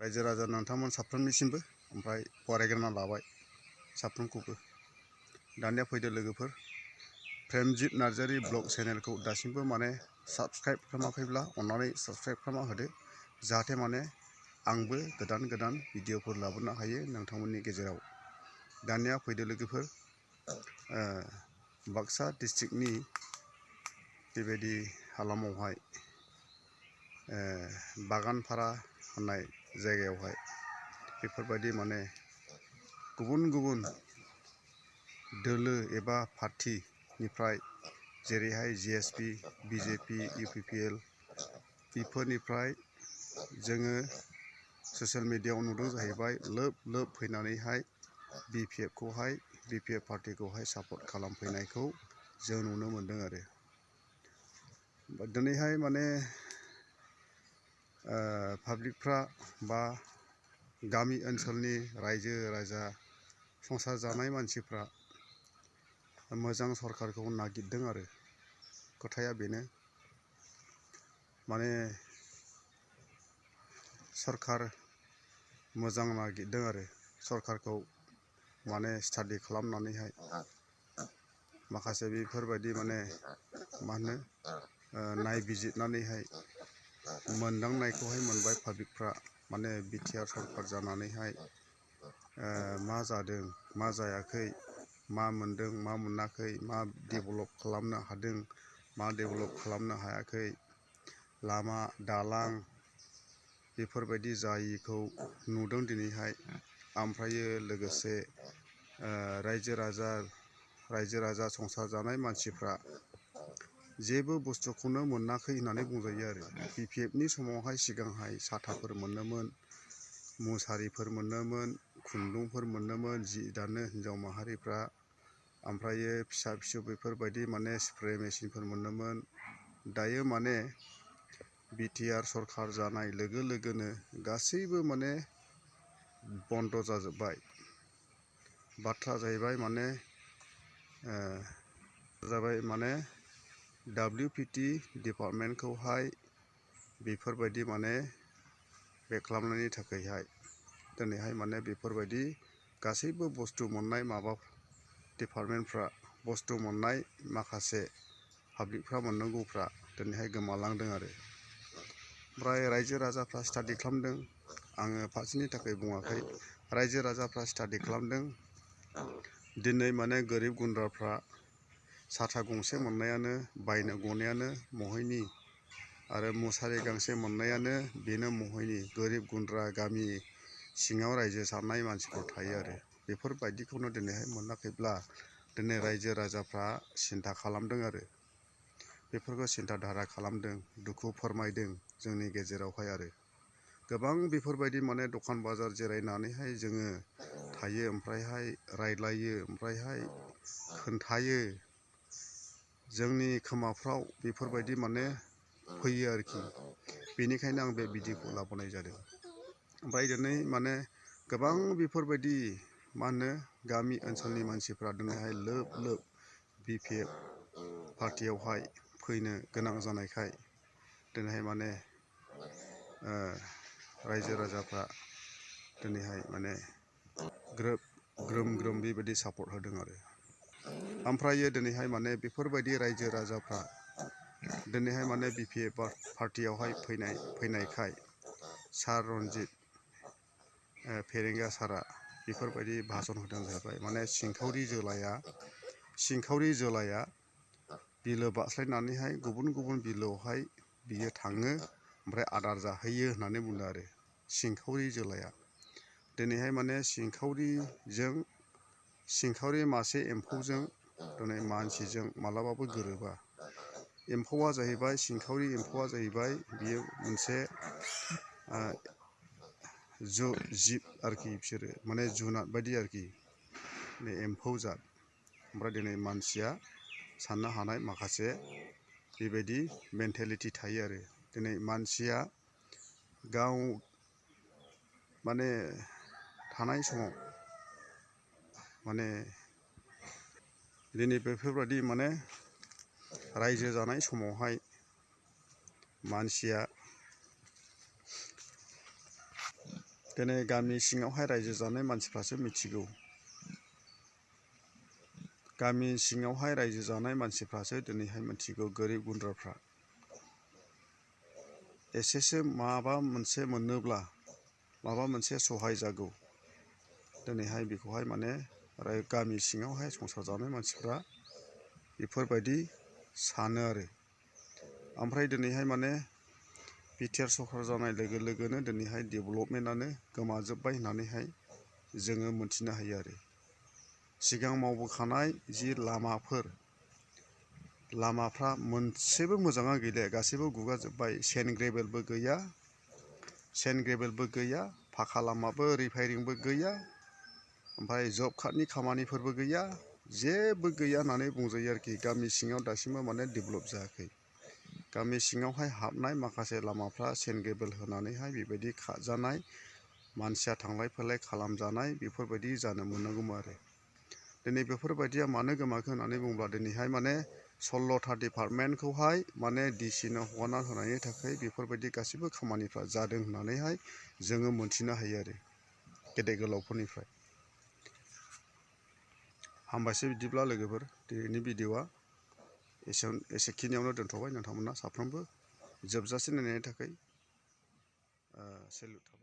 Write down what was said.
रायजो राजा नोंथांमोन साफ्रोमनिसिमबो ओमफ्राय फरायग्रोना लाबाय साफ्रोमखौबो। दानिया फैदो लोगोफोर, प्रेमजित नार्जारी ब्लग चेनेलखौ दासिमबो माने साबस्क्राइब खालामाखैब्ला अन्नानै साबस्क्राइब खालामना होदो, जाहाथे माने आंबो गोदान गोदान भिडिअफोर लाबोनो हायो नोंथांमोननि गेजेराव। दानिया फैदो लोगोफोर, बाक्सा डिस्ट्रिक्टनि बेबायदि हालामावहाय बागानपारा होननाय जायगायावहाय बेफोरबायदि माने गुबुन गुबुन दोलो एबा पार्टिनिफ्राय जेरैहाय जिएसपि, बिजेपि, इउपिपिएल बेफोरनिफ्राय जोङो ससियेल मिडियायाव नुदों जाहैबाय लोब लोब फैनानैहाय बिपिएफ पार्टिखौहाय सापर्ट खालामफैनायखौ जों नुनो मोनदों आरो। दिनैहाय माने पाब्लिकफ्रा बा गामि ओनसोलनि रायजो राजा संसार जानाय मानसिफ्रा मोजां सरकारखौ नागिरदों आरो। खोथाया बेनो माने सरकार मोजां नागिरदों आरो। सरकारखौ माने स्टाडि खालामनानैहाय माखासे बेफोरबायदि माने मा होनो नायबिजिरनानैहाय मोनदांनायखौहाय मोनबाय पाब्लिकफ्रा, माने बिटिआर सरकार जानानैहाय मा जादों मा जायाखै, मा मोनदों मा मोनाखै, मा डेभेलप खालामनो हादों मा डेभेलप खालामनो हायाखै, लामा दालां बेफोरबायदि जायिखौ नुदों दिनैहाय। ओमफ्रायो लोगोसे रायजो राजा संसार जानाय मानसिफ्रा जेबो बुस्थुखौनो मोनाखै होननानै बुंजायो आरो। बिपिएफनि समावहाय सिगांहाय साथाफोर मोनोमोन, मुसारिफोर मोनोमोन, खुन्दुंफोर मोनोमोन जि दानो हिन्जाव माहारिफ्रा, ओमफ्रायो फिसा फिसौ बेफोरबायदि माने स्प्रे मेचिनफोर मोनोमोन। दायो माने बिटिआर सरकार जानाय लोगो लोगोनो गासैबो माने बन्द जाजोब्बाय। बाथ्रा जाहैबाय माने WPT डिपार्टमेन्टखौहाय बेफोरबायदि माने बे खालामनायनि थाखायहाय दिनैहाय माने बेफोरबायदि गासैबो बुस्थु मोननाय माबा डिपार्टमेन्टफ्रा बुस्थु मोननाय माखासे पाब्लिकफ्रा मोननांगौफ्रा दिनैहाय गोमालांदों आरो। ओमफ्राय रायजो राजाफ्रा स्टाडि खालामदों, आङो फारसेनि थाखाय बुङाखै, रायजो राजाफ्रा स्टाडि खालामदों। दिनै माने गोरिब गुन्द्राफ्रा साथा गंसे मोननायानो बायनो गनायानो महैनि, आरो मुसारि गांसे मोननायानो बेनो महैनि। गोरिब गुन्द्रा गामि सिङाव रायजो जानाय मानसिफोर थायो आरो। बेफोरबायदिखौनो दिनैहाय मोनाखैब्ला दिनै रायजो राजाफ्रा सिन्था खालामदों आरो। बेफोरखौ सिन्था धारा खालामदों, दुखु फोरमायदों जोंनि गेजेरावहाय आरो। गोबां बेफोरबायदि माने दखान बाजार जिरायनानैहाय जोङो थायो, ओमफ्रायहाय रायलायो, ओमफ्रायहाय खोन्थायो। जोंनि खोमाफ्राव बेफोरबायदि माने फैयो आरोखि। बेनिखायनो आं बे भिडिअखौ लाबोनाय जादों। ओमफ्राय दिनै माने गोबां बेफोरबायदि मा होनो गामि ओनसोलनि मानसिफ्रा दिनैहाय लोब लोब बिपिएफ पार्टियावहाय फैनो गोनां जानायखाय दिनैहाय माने रायजो राजाफ्रा दिनैहाय माने ग्रोम ग्रोम बेबायदि सापर्ट होदों आरो। ओमफ्रायो दिनैहाय माने बेफोरबायदि रायजो राजाफ्रा दिनैहाय माने बिपिएफ पार्टियावहाय फैनायखाय सार रन्जित फेरेंगा सारा बेफोरबायदि भाषण होदों जाहैबाय। माने सिंखावरि जोलाया बिलो बारस्लायनानैहाय गुबुन गुबुन बिलोआवहाय बियो थाङो, ओमफ्राय आदार जाहैयो होननानै बुंदों आरो। सिंखावरि जोलाया दिनैहाय माने सिंखावरि मासे एम्फौजों दिनै मानसिजों मालाबाबो गोरोबा। एम्फौआ जाहैबाय, सिंखावरि एम्फौआ जाहैबाय, बियो मोनसे जिब आरोखि, बिसोरो माने जुनाद बायदि आरोखि, बे एम्फौ जात। ओमफ्राय दिनै मानसिया साननो हानाय माखासे बेबायदि मेन्टेलिटि थायो आरो। दिनै मानसिया गाव माने थानाय समाव माने दिनै बेफोरबायदि माने रायजो जानाय समावहाय मानसिया दिनै गामि सिङावहाय रायजो जानाय मानसिफ्रासो मिथिगौ। गामि सिङावहाय रायजो जानाय मानसिफ्रासो दिनैहाय मिथिगौ गोरिब गुन्द्राफ्रा एसेसो माबा मोनसे मोनोब्ला माबा मोनसे सहाय जागौ दिनैहाय बेखौहाय माने गामि सिङावहाय संसार जानाय मानसिफ्रा बेफोरबायदि सानो आरो। ओमफ्राय दिनैहाय माने बिटिआर सरकार जानाय लोगो लोगोनो दिनैहाय डेभेलपमेन्टआनो गोमाजोब्बाय होननानैहाय जोङो मोनथिनो हायो आरो। सिगां मावबोखानाय जि लामाफ्रा मोनसेबो मोजाङा गैले, गासैबो गुगाजोब्बाय। सेन्ड ग्रेभेलबो गैया, फाखा लामाबो रिफायरिंबो गैया, ओमफ्राय जब कार्डनि खामानिफोरबो गैया, जेबो गैया होननानै बुंजायो आरोखि। गामि सिङाव दासिमबो माने डेभेलप जायाखै। गामि सिङावहाय हाबनाय माखासे लामाफ्रा सेन्ड ग्रेभेल होनानैहाय बेबायदि खाजानाय, मानसिया थांलाय फैलाय खालामजानाय बेफोरबायदि जानो मोननांगौमोन आरो। दिनै बेफोरबायदिया मानो गोमाखो होननानै बुङोब्ला दिनैहाय माने 16था डिपार्टमेन्टखौहाय माने डिसिनो हगारना होनायनि थाखाय बेफोरबायदि गासैबो खामानिफ्रा जादों होननानैहाय जोङो मोनथिनो हायो आरो गेदेर गोलावफोरनिफ्राय। हामबायसै बिदिब्ला लोगोफोर, दिनैनि भिडिअ'आ एसेखिनियावनो दोनथ'बाय। नोंथांमोना साफ्रोमबो जोबजासे नायनायनि थाखाय सेलुट थाबाय।